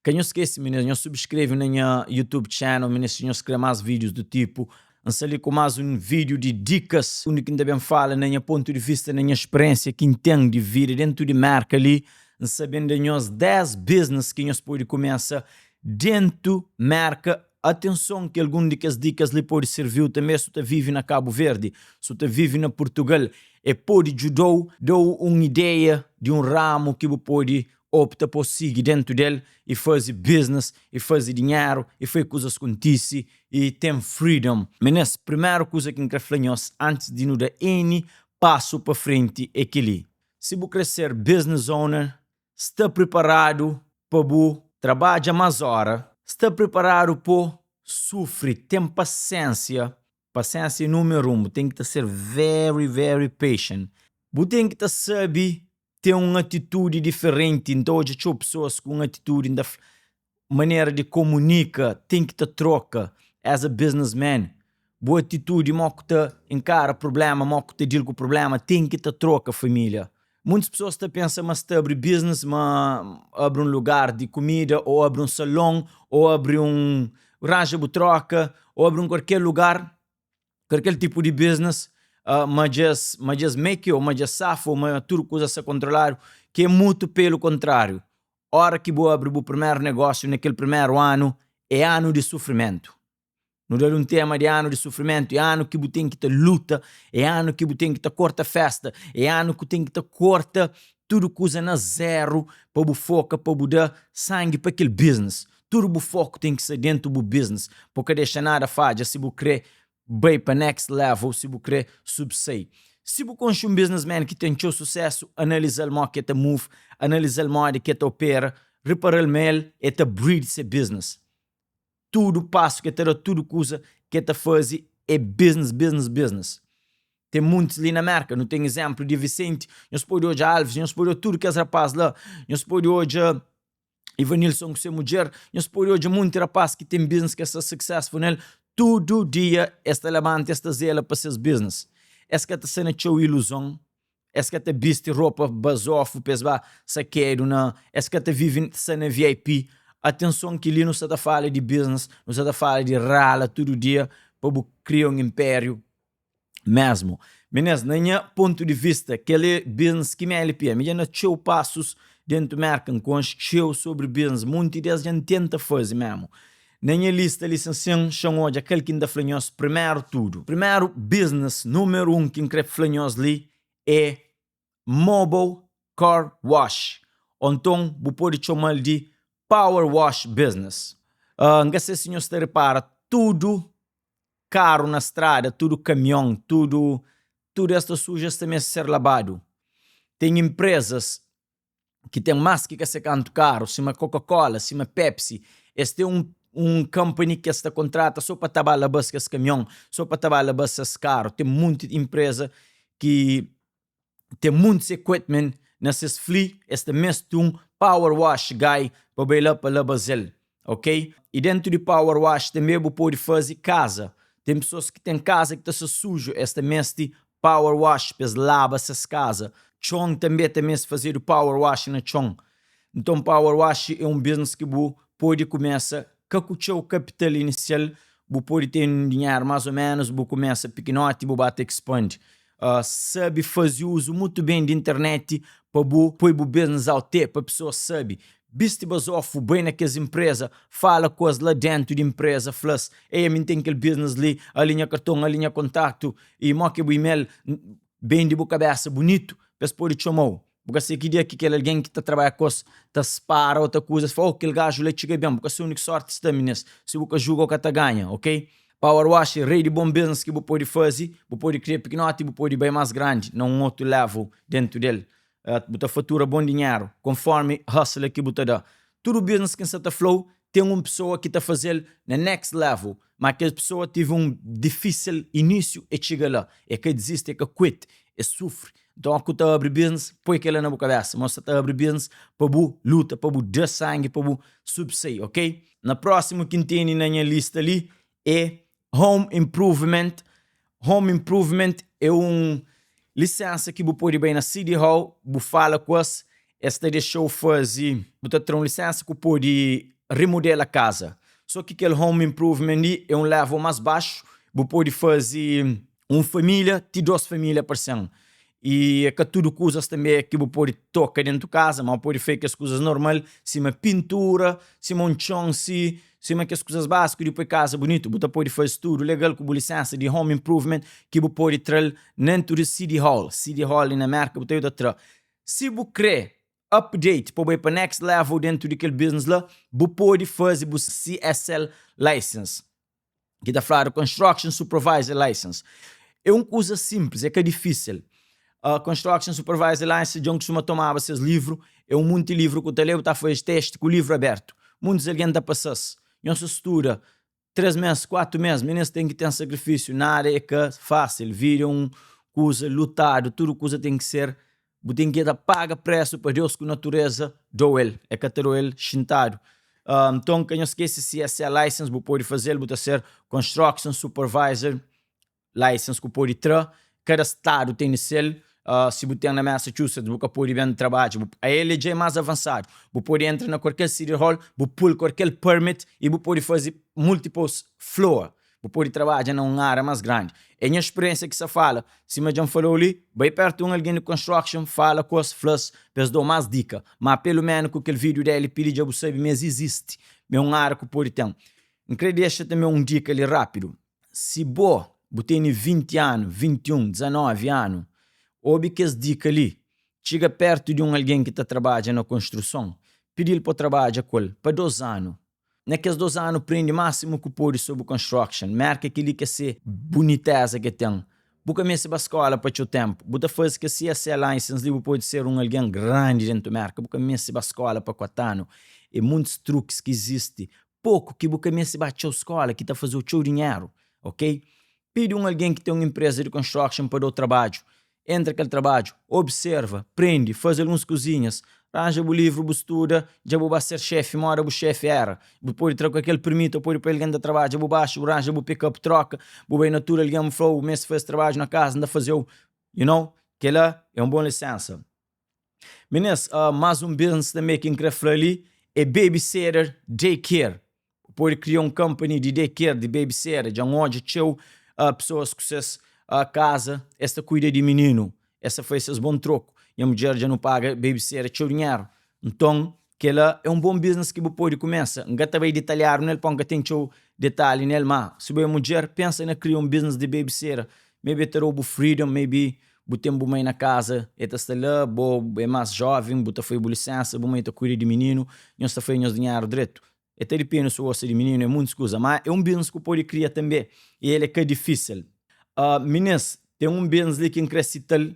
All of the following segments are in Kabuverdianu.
Ka nhos skese minis, nhos subscreve na nha YouTube channel minis si nhos kre mas vídeos do tipo. N sta li ku mas un vídeo di dicas undi ki N ta ben fala na nha ponto di vista, na nha experiência ki N ten di vida dentu di Merka li. N sta ben da nhos 10 business ki nhos pode kumesa dentu Merka. Atenson ki algun di kes dikas li pode sirvi-u tanbe su ta vive na Kabu Verdi, su ta vive na Purtugal. E pode djuda-u, da-u un ideia di un ramu ki bu pode opta pa sigi dentu del i faze business i faze dinheru i fai kuzas kontise i ten freedom. Minês, primeru kuza ki N kre fla nhos antis di nu da any pasu pa frenti é keli, si bu kre ser business owner, sta priparadu pa bu trabadja más ora, sta priparadu po sufri, ten pasiénsia, pasiénsia é númeru un, bu ten ki ta ser very very patient, bu ten ki ta sabe ten un atitudi diferenti, N ta odja txeu pesoas ku un atitudi, N ta fla, manera di komunika ten ki ta troka, as a businessman, bu atitudi mo ku ta inkara prublema, mo ku ta deal ku prublema ten ki ta troka familia. Muntus pesoas ta pensa ma sta abri business, ma abri un lugar di kumida, o abri un salon, o abri un ranja bu troka, o abri un kualker lugar, kualker tipu di business, ma dja-s ma dja-s make o ma dja-s safa o ma tudu kuza sta kontroladu, ki é mutu pelu kontráriu. Ora ki bu abri bu primeru negósiu na kel primeru anu é anu di sufrimentu. Nu da-l un tema di anu di sufrimentu, é anu ki bu ten ki ta luta, é anu ki bu ten ki ta korta festa, é anu ki bu ten ki ta korta tudu kuza na zeru pa bu foka, pa bu da sangi pa kel business. Tudu bu foku ten ki sta dentu bu business, pa bu ka dexa nada fadja si bu kre bai pa next level, si bu kre subsai. Si bu konxe un businessman ki ten txeu susesu, analiza-l modi ki el ta move, analiza-l modi ki el ta opera, ripara-l ma el el ta breed se business. Tudu pasu ki el ta da, tudu kuza ki el ta faze é business, business, business. Ten muntis li na Merka, nu ten izénplu di Vicente, nhos pode odja Alves, nhos pode odja tudu kes rapaz la, nhos pode odja Ivanilson ku se mudjer, nhos pode odja munti rapaz ki ten business ki es sta successful nel, tudu dia es ta labanta es ta zela pa ses business. Es ka ta sta na txeu iluzon, es ka ta bisti ropa bazofu pa es ba sakedu na, es ka ta vive sta na vip. Atenson ki li nu sta ta fala di business, nu sta ta fala di rala tudu dia pa bu kria un impériu mesmu. Minês, na nha pontu di vista, kel é business ki mi LP. Mi dja na txeu pasus dentu Merka, N konxe txeu sobri business, munti des dja N tenta faze mesmu. Na nha lista li sin sin, xa N odja kal ki N ta fla nhos primeru tudu. Primeru business numeru un ki N kre fla nhos li é Mobile Car Wash, ô nton bu pode txoma-l di Power Wash Business. N ka se si nhos ta ripara, tudu karu na strada, tudu kamion, tudu tudu es ta suja, es ta meste ser labadu. Ten inprezas ki ten más ki ka se kantu karu, sima Coca-Cola, sima Pepsi, es ten un un company ki es ta kontrata so pa ta ba laba-s kes kamion, so pa ta ba laba-s ses karu. Ten munti inpreza ki ten muntis equipment na ses fli, es ta meste un power wash guy pa bai la pa labas el, ok? I dentu di power wash tanbe bu pode faze kaza. Ten pesoas ki ten kaza ki ta sta suju, es ta meste power wash pa es laba ses kaza. Txon tanbe ta meste fazedu power wash na txon. Nton power wash é un business ki bu pode kumesa ka ku txeu kapital inisial, bu pode ten un dinheru más o ménus, bu kumesa pikinoti bu ba ta expand. Sabe faze uzu mutu ben di internet pa bu poi bu business out there pa pesoas sabe. Bisti bazofu, bai na kes inpreza, fala ku es la dentu di inpreza, fla-s, ei ami N ten kel business li, ali nha karton, ali nha kontaktu i mo ki é bu email, bende bu kabesa bunitu pa es pode txoma-u. Bu ka se ki dia ki kel algen ki ta trabadja kos ta spara o ta kuza, es fla, oh kel gaju la txiga ben, bu ka se undi ki sorti sta minis, si bu ka juga bu ka ta ganha, ok? Power wash é rei di bon business ki bu pode faze, bu pode kria pikinoti, bu pode bai mas grandi na un otu level dentu del, bu ta fatura bon dinheru konformi hustle ki bu ta da. Tudu business ki N sa ta fla-u ten un pesoa ki ta faze-l na next level, ma kel pesoa tive un difisil inisiu e txiga la, e ka dizisti, e ka quit, e sufri. Nton óki ku ta abri business, poi kela na bu kabesa ma bu sta ta abri business pa bu luta, pa bu da sangi, pa bu subsai, ok? Na prósimu ki N tene na nha lista li é Home Improvement. Home Improvement é un lisensa ki bu pode bai na City Hall, bu fala ku es, es ta dexa-u faze, bu ta tra un lisensa ku pode. rimodela kaza. So ki kel home improvement li é un level más baxu, bu pode faze un família ti dos família parsen. I é ka tudu kuzas tanbê ki bu pode toka dentu kaza, ma bu pode faze kes kuzas normal sima pintura, sima un txon si, sima kes kuzas básiku di poi kaza bunitu. Bu ta pode faze tudu legal ku bu lisensa di home improvement ki bu pode tra-l dentu di City Hall. City Hall li na Mérka bu ta djuda tra. Si bu krê update pa bu bai pa next level dentu di kel business la, bu pode faze bu CSL license, ki ta fladu Construction Supervisor License. É un kuza simples, é ka difícil. Construction Supervisor License dja N kustuma tomaba ses livru, é un munti livru ku ta lé, bu ta faze testi ku livru abertu. Muntis algen ta pasa-s. Nhos ta studa 3 mes, 4 mes, minis ten ki ten sakrifisiu, nada é ka fásil, vida é un kuza lutadu, tudu kuza ten ki ser, bu ten ki ta paga presu pa Deus ku natureza dou el, é ka ta dou el xintadu. Nton ka nhos skese si es é license bu pode fazel, bu ta ser construction supervisor license ku pode tra, kada stadu tene sel, si bu ten na Massachusetts bu ka pode ben trabadja, bu ael dja é más avansadu, bu pode entra na kualker city hall, bu pul kualker permit y bu pode faze multiples floor, bu pode trabadja na un área más grandi. É nha speriensia ki sa fala, sima dja N falou li, bai pertu un algen di construction, fala ku es, fla-s pa es dau más dika, má pelu menu ku kel vídiu di LP li dja bu sabe ma es izisti, ma é un área ku pode ten. N kre dexa tanbe un dika li rápidu. Si bo bu tene 20 anu, 21, 19 anu, obi kes dika li, Txiga pértu di un algen ki ta trabadja na konstruson, pidi-l pa bu trabadja ku el pa dos anu. Na kes dos anu, prende másimu ku pode sobri construction. Merka kel-li ki é se bunitéza ki el ten. Bu ka meste ba skóla pa txeu ténpu. Bu ta faze kes CSA license li, bu pode ser un algen grandi déntu Merka. Bu ka meste ba skóla pa kuatu anu. É muntis trukis ki izisti poku ki bu ka meste ba txeu skóla ki ta faze-u txeu dinheru, ok? Pidi un algen ki ten un inpreza di construction pa da-u trabadju. Entra kel trabadju, observa, prende, faze alguns kuzinhas, ranja bu livru, bu studa, dja bu ba ser xefi moda bu xefi era. Bu pode tra ku kel permit ô pode poi algen ta trabadja bu baxu, bu ranja bu pick-up troka, bu bai na tudu algen bu fla-u bu meste faze trabadju na kaza, N ta faze-u, you know? Kel-la é un bon lisensa. Minis, más un business tanbê ki N krê fla li é babysitter daycare. Bu pode kria un company di daycare, di babysitter. Dja N odja txeu pesoas ku ses kaza, es ta kuida di mininu, es ta faze ses bon troku. Nha mudjer dja nu paga babysitter txeu dinheru. Nton, Kela é un bon business ki bu pode kumesa. N ka ta bai ditalhadu nel pamodi N ka ten txeu detalhi nel, ma si bu é mudjer, pensa na kria un business di babysitter. Maybe el ta da-u bu freedom, maybe bu ten bu mai na kaza, el ta sta la, bo é más joven, bu ta faze bu lisensa, bu mai ta kuida di mininu, nhos ta faze nhos dinheru dretu. El ta dipende si bu gosta di mininu, é muntus kuza, ma é un business ki bu pode kria tanbe i el é ka difisil. Minis, ten un business li ki N kre sita-l.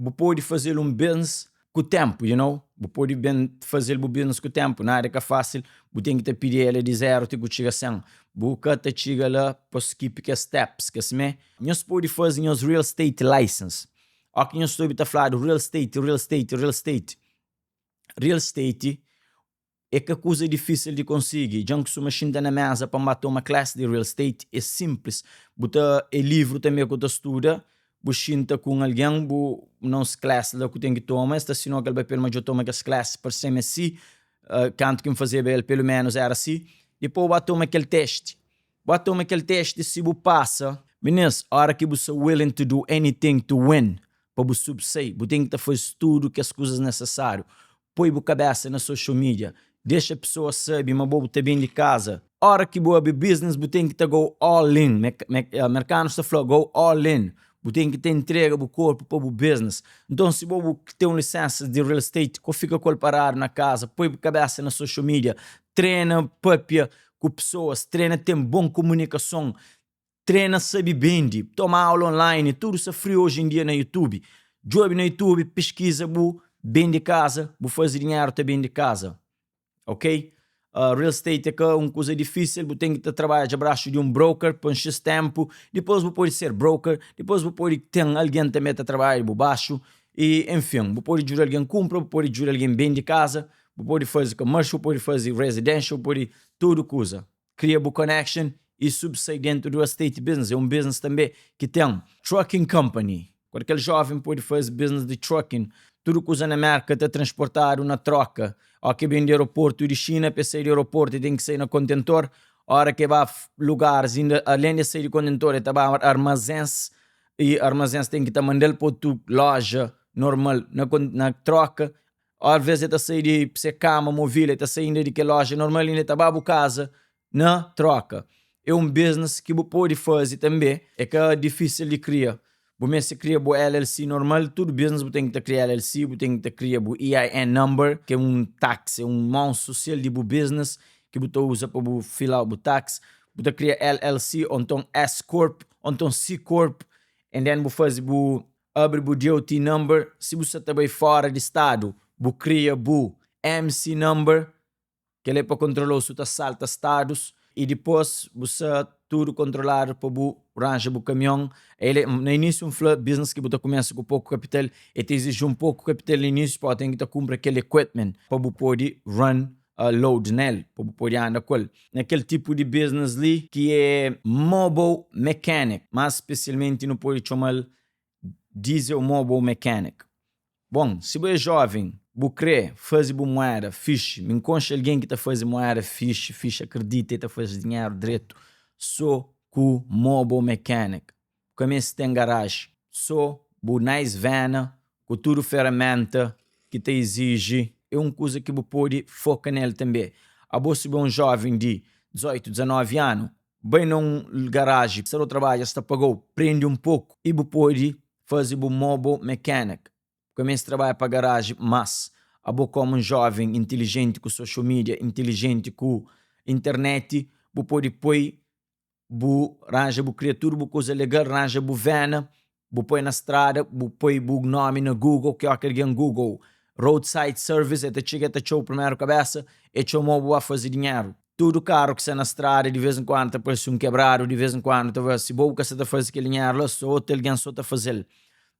Bu pode faze-l un business ku ténpu, you know, bu pode ben faze-l bu business ku ténpu, nada é ka fásil, bu ten ki ta pidi el di zéru ti ku txiga 100, bu ka ta txiga la pa skip kes steps, ka simé? Nhos pode faze nhos real estate license, óki nhos ta obi ta fladu real estate, real estate, real estate, real estate É ka kuza difísil di konsigi. Dja N kustuma xinta na méza pa N ba toma class di real estate. É sinplis. Bu ta, é livru tanbê ku ta studa. Bu xinta ku un algen, bu na uns class la ku ten ki toma, es ta sinau kel papel ma dja toma kes class, parse-m é si. Kantu ki N fazeba el, pelu ménus éra si. Dipôs bu ba toma kel testi. Bu ba toma kel testi, si bu pasa. Minis, óra ki bu sta willing to do anything to win, pa bu subsai, bu ten ki ta faze tudu kes kuzas nesesáriu. Poi bu kabesa na social media, dexa pesoas sabe ma bo bu ta bende kaza. Ora ki bu abri business bu ten ki ta go all in, merkanus ta fla go all in, bu ten ki ta entrega bu korpu pa bu business. Nton si bo bu ten un lisensa di real estate, ko fika ku el paradu na kaza, poi bu kabesa na social media, trena papia ku pesoas, trena ten bon komunikason, Trena sabi bendi, toma aula online, tudu sta free oji em dia na youtube. Djobi na youtube, piskiza bu bendi kaza, bu fazi dinheru ta bendi kaza. Ok? Real estate é ka un kuza difisil, bu ten ki ta trabadja braxu di un broker pa un xis tenpu, dipos bu podi ser broker, dipos bu podi ten algen tanbe ta trabadja di bu baxu i enfin, bu podi djuda algen kunpra, bu podi djuda algen bendi kaza, bu podi fazi commercial, bu podi fazi residential, bu podi tudu kuza. Kria bu connection y subsai dentu du estate business. É un business tanbe ki ten trucking company. Kualker joven pode faze business di trucking. Tudu kuza na Merka ta transportadu na troka. Ó ki ben di aeroportu di Xina, pa e sai di aeroportu e ten ki sai na kontentor. Óra ki e ba lugaris inda alen di e sai di kontentor e ta ba armazens i armazens ten ki ta manda-l pa otu loja normal na na troka. Alves e ta sai di se kama movil e ta sai inda di kel loja normal inda e ta ba bu kaza na troka. É un business ki bu pode faze tanbe, é ka difisil di kria. Bu meste kria bu LLC normal, tudu business bu ten ki ta kria LLC, bu ten ki ta kria bu EIN number, ki é un tax, é un mon sosial di bu business ki bu ta uza pa bu fill out bu tax. Bu ta kria LLC ô nton S corp ô nton C corp and then bu faze bu abri bu DOT number. Si bu sa ta bai fora di stadu, bu kria bu MC number. Kel é pa kontrola-u su ta salta stadus i dipôs bu sa tudu kontroladu pa bu ranja bu kamion. El é, na inísiu N fla business ki bu ta kumesa ku poku kapital, el ta iziji un poku kapital na inísiu pamodi ten ki ta kunpra kel equipment pa bu pode run load nel, pa bu pode anda ku el. Na kel tipu di business li ki é mobile mechanic, más spesialmenti nu pode txoma-l Diesel mobile mechanic. Bon, si bu é joven, bu kre faze bu mueda fixi, mi nkonxe algen ki ta faze mueda fixi, fixi, akredita, e ta faze dinheru dretu so ku mobile mechanic. Bu ka meste ten garaji, so bu nice vena ku tudu feramenta ki ta iziji é un kuza ki bu pode foka nel tanbe. Abo si bu é un joven di 18, 19 anu, Bai na un garaji, sta ta trabadja, sta pagau, prende un poku i bu pode faze bu mobile mechanic. Bu ka meste trabadja pa garaji mas abo komu un joven intilijenti ku social media, intilijenti ku internet, bu pode poi bu ranja bu kria tudu bu kuza legal, ranja bu vena, Bu poi na strada, bu poi bu nomi na Google, ki oki algen Google roadside service, e ta txiga e ta txeu primeru kabesa, e txomou bu ba fazi dinheru. Tudu karu ki sta na strada di vez en kuandu ta parsi un kebradu, di vez en kuandu ta fla si bo bu ka sta ta fazi kel dinheru la, so otu algen so ta fazel.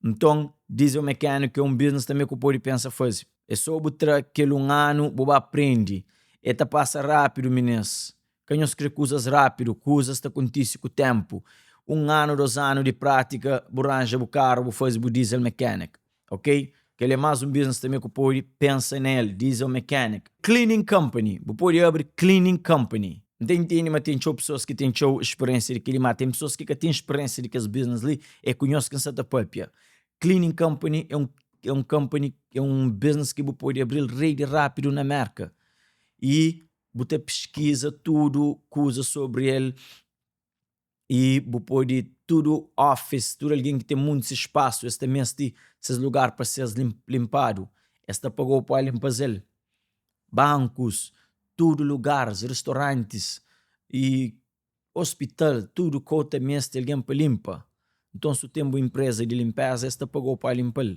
Nton, diesel mekaniku é un business tanbe ku podi pensa fazi. É so bu tra kel un anu bu ba prendi. E ta pasa rapidu minis. Ka nhos kre kuzas rápidu, kuzas ta kontise ku ténpu. Un anu, dos anu di prátika, bu ranja bu karu, bu faze bu diesel mechanic, ok? Kel-li é más un business tanbê ku pode pensa na el, diesel mechanic. Cleaning company, bu pode abri cleaning company. N ta intende ma ten txeu pesoas ki ten txeu speriénsia di kel-li, má ten pesoas ki ka ten speriénsia di kes business li, é ku nhos ki N sa ta pâpia. Cleaning company é un é un company, é un business ki bu pode abri-l rei di rápidu na Mérka. I bu ta piskiza tudu kuza sobri el i bu pode tudu office, tudu algen ki ten muntis spasu es ta meste ses lugar pa ses linpadu, es ta pagau pa linpas el. Bankus, tudu lugaris, ristorantis i Ospital, tudu kou ta meste algen pa linpa. Nton su ten bu inpreza di linpeza es ta pagou pa linpal.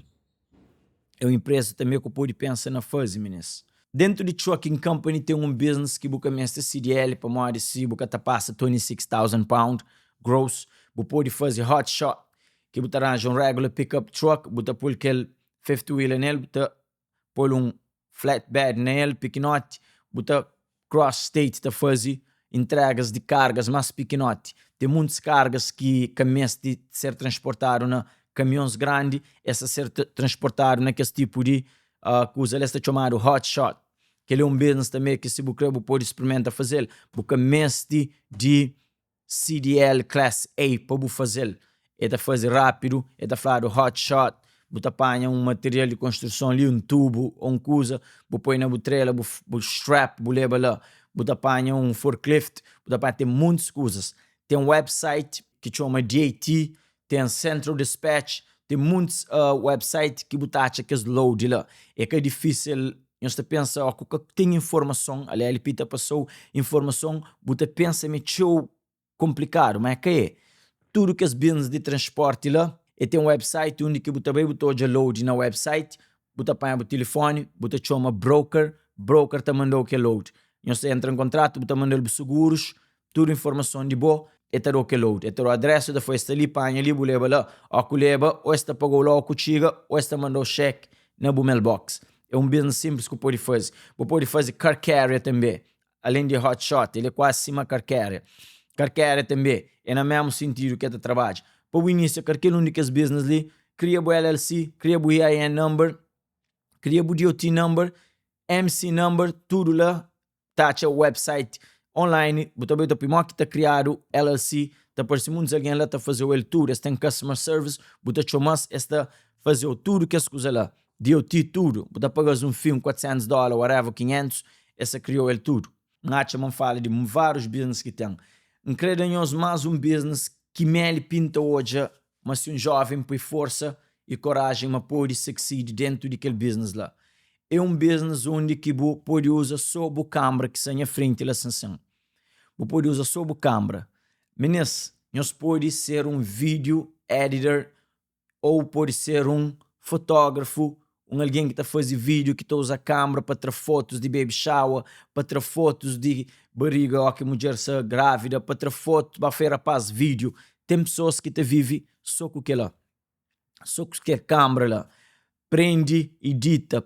É un inpreza tanbe ku pode pensa na faze, minis. Dentu di trucking company ten un business ki bu ka meste CDL pamodi si bu ka ta pasa 26,000 pound gross bu pode faze hot shot ki bu ta ranja un regular pickup truck bu ta pul kel fifth wheeler nel bu ta pol un flatbed na el pikinoti, bu ta cross state ta fazi entregas di kargas mas pikinoti. Ten muntis kargas ki ka mesti ser transportadu na kamions grandi, es ta ser transportadu na kes tipu di kuza li, es ta txomadu hot shot. Kel-li é un business tanbe ki si bu kre bu podi sprimenta fazel. Bu ka mesti di CDL Class A pa bu fazel e ta fazi rapidu e ta fladu hot shot bu ta panha un material di konstruson li un tubu o un kuza bu poi na bu trela bu bu strap bu leba la bu ta panha un forklift bu ta panha ten muntis kuzas ten website ki txoma DAT ten Central Dispatch ten muntis website ki bu ta atxa kes load la e ka difisil nhos ta pensa o ku ka ten informason ali LP ta pasau informason bu ta pensa ma é txeu konplikadu ma é ka é tudu kes business di transporti la e ten website undi ki bu ta bai bu ta odja load na website bu ta panha bu tilifoni bu ta txoma broker broker ta mandau kel load nhos ta entra en kontratu bu ta mandal bu sugurus Tudu informason di bo, e ta dau kel load. E ta dau adresa, e ta fla, e sta li, panha li, bu leba la. O ku leba, o es ta pagau la o ku txiga, o es ta mandau xeki na bu mailbox. E un business simples ku pode faze. Bu pode faze car carrier tanbe, alen di hot shot, el e kuazi sima car carrier. Car carrier tanbe e na mesmu sintidu ki e ta trabadja. Pa bu inisia karkel un di kes business li, kria bu LLC, kria bu EIN number. Kria bu DOT number, MC number, tudu la ta atxa website online, bu ta bai ta pui mo ki ta kriadu LLC, ta parse muntus algen la ta fazeu el tudu, es ten customer service, bu ta txoma-s, es ta fazeu tudu kes kuza la, DOT tudu, bu ta paga-s un fee, un 400 dóla, whatever, 500, es ta kriau el tudu. N atxa ma N fala di várius business ki ten. N kre da nhos más un business ki Meli Pinta odja ma si un jóven poi forsa i korajen ma pode succeed dentu di kel business la. É un business undi ki bu pode uza so bu kanbra ki sta nha frenti la sin-sin. Bu pode uza so bu kanbra. Minis, nhos pode ser un video editor Ou pode ser un fotógrafu, un algen ki ta faze vídiu, ki ta uza kanbra pa tra fotus di baby shower, pa tra fotus di bariga óki mudjer sta grávida, pa tra fotu, ba fai rapás vídiu. Ten pesoas ki ta vive sô ku kel-la, sô ku kel kanbra la. Prende idita,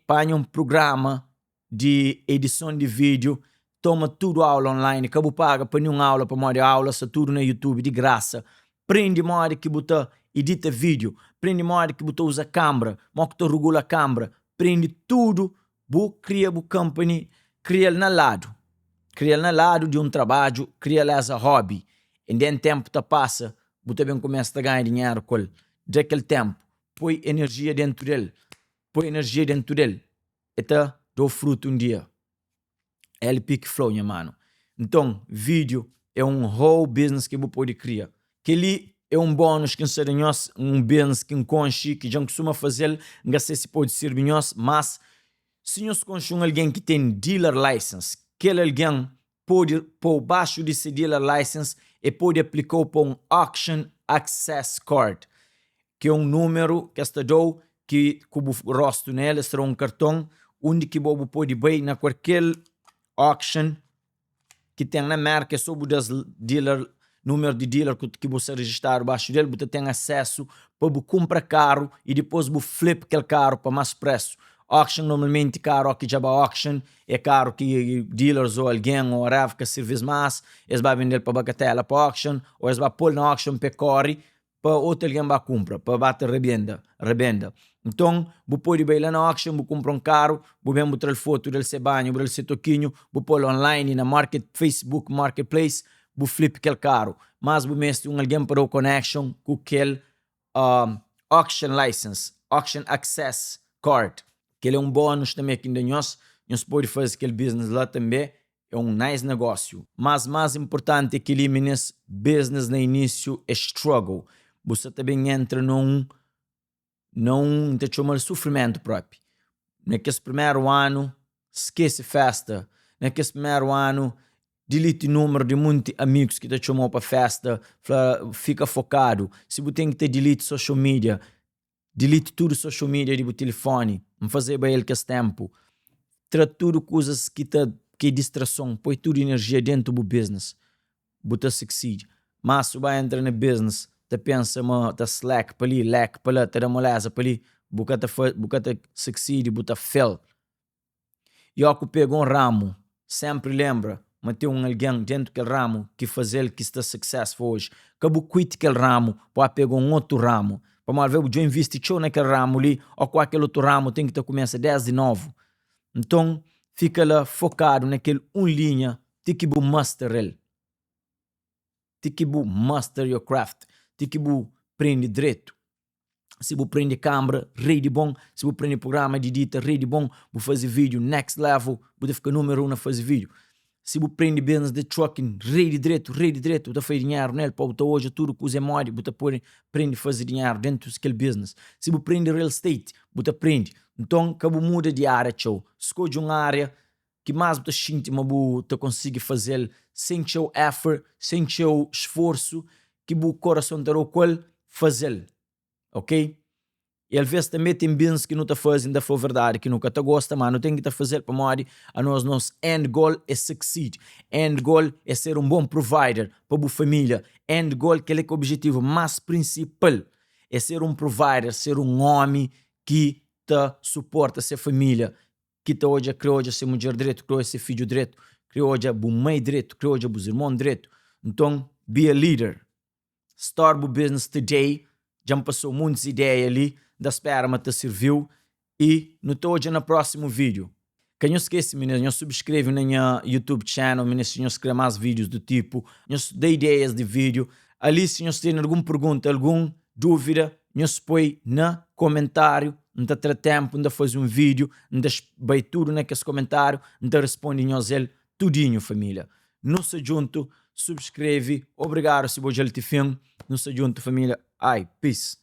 panha un prugrama di edison di vídiu, toma tudu aula online, ka bu paga pa ninhun aula pamodi aula sta tudu na YouTube di grasa. Prende modi ki bu ta idita vídiu, prende modi ki bu ta uza kanbra, modi ki ta rugula kanbra, prende tudu, bu kria bu company, kria-l na ladu, kria-l na ladu di un trabadju, kria-l as a hobby, and then tenpu ta pasa bu ta ben kumesa ta ganha dinheru ku el. Da kel tenpu, poi enerjia dentu del, poi enerjia dentu del. E ta dou frutu un dia. LP ki flau nha mano. Nton video é un whole business ki bu pode kria. Keli é un bonus ki N sta da nhos, un business ki N konxe, ki dja N kustuma fazel, N ka se si pode sirbi nhos, mas si nhos konxe un algen ki ten dealer license, kel algen pode pou baxu di se dealer license e pode aplikau pa un auction access card, ki é un númeru ki es ta da-u ki ku bu rostu na el, es ta da-u un karton undi ki bo bu pode bai na kualker auction ki ten na Merka, é so bu da-s dealer númeru di dealer ki bu sta rejistadu baxu del, bu ta ten asesu pa bu kunpra karu i dipôs bu flip kel karu pa más présu. Auction normalmenti karu ó ki dja ba auction é karu ki dealers ô algen ô whatever ka sirvi-s más, es ba bende-l pa bakatela pa auction ô es ba pô-l na auction pa e kóre pa otu algen ba kunpra, pa ba ta rebenda, rebenda. Nton, bu pode bai la na auction, bu kunpra un karu, bu ben bu tra-l fotu, da-l se banhu, bu da-l se tokinhu, bu pô-l online na market, Facebook marketplace, bu flip kel karu. Mas bu meste un algen pa da-u connection ku kel auction license, auction access card. Kel é un bonus tanbe ki N da nhos, nhos pode faze kel business la tanbe, É um nice negócio. Mas mas importante é keli minis, business na início é struggle. Bu sa ta ben entra na um na um nta txomal sufrimentu propi. Na kes primeru anu skese festa, na kes primeru anu diliti numeru di munti amigus ki ta txomau pa festa, fla fika fokadu. Si bu ten ki ta diliti social media, Delete tudu social media di bu tilifoni, N fazeba el kes tenpu. Tra tudu kuzas ki ta ki é distrason, poi tudu enerjia dentu bu business, bu ta succeed. Má si bu ba entra na business ta pensa ma ta slack pa li, lack pa la, ta da moleza pa li, bu ka ta bu ka ta succeed, bu ta fail. I ó ku pega un ramu, senpri lenbra ma ten un algen dentu kel ramu ki faze-l ki sta successful oji. Ka bu quit kel ramu pa ba pega un otu ramu. Pamodi alvês bu dja invisti txeu na kel ramu li, ó ku kel otu ramu ten ki ta kumesa desdi novu. Nton, fika la fokadu na kel un linha ti ki bu master el. Ti ki bu master your craft. Ti ki bu prende dretu. Si bu prende kanbra, rei di bon. Si bu prende prugrama di idita, rei di bon. Bu faze vídiu, next level, bu ta fika númeru un na faze vídiu. Si bu prende business di trucking, rei di dretu, rei di dretu, bu ta faze dinheru nel, pa bu ta odja tudu kuza é modi, bu ta pode prende faze dinheru dentu kel business. Si bu prende real estate, bu ta prende. Nton, ka bu muda di ária txeu. Skodje un ária ki más bu ta xinti ma bu ta konsigi faze-l sen txeu effort, sen txeu sforsu, ki bu korason ta da-u ku el, faze-l, ok? I alvês tanbê ten business ki nu ta faze, N ta fla-u verdadi, ki nu ka ta gosta, má nu ten ki ta faze-l pamodi anos nos end goal é succeed, end goal é ser un bon provider pa bu família, end goal, kel-li ki é obijetivu más prinsipal, é ser un provider, ser un ómi ki ta suporta se família, ki ta odja kre odja se mudjer dretu, kre odja se fidju dretu, kre odja bu mai dretu, kre odja bus irmon dretu. Nton, be a leader. Start bu business today. Dja N pasau muntis ideia li, N ta spera ma ta sirviu. I nu ta odja na prósimu vídiu. Ka nhos skese minis, nhos subskreve na nha YouTube channel minis si nhos kre más vídius do tipu, nhos da ideias di vídiu. Ali si nhos tene algun pergunta, algun dúvida, nhos poi na komentáriu, N ta tra ténpu N ta faze un vídiu, N ta bai tudu na kes komentáriu, N ta responde nhos el tudinhu família. Nu sta djuntu, subskreve, obrigadu si bu odja-l ti fin, nu sta djuntu família, ai, peace.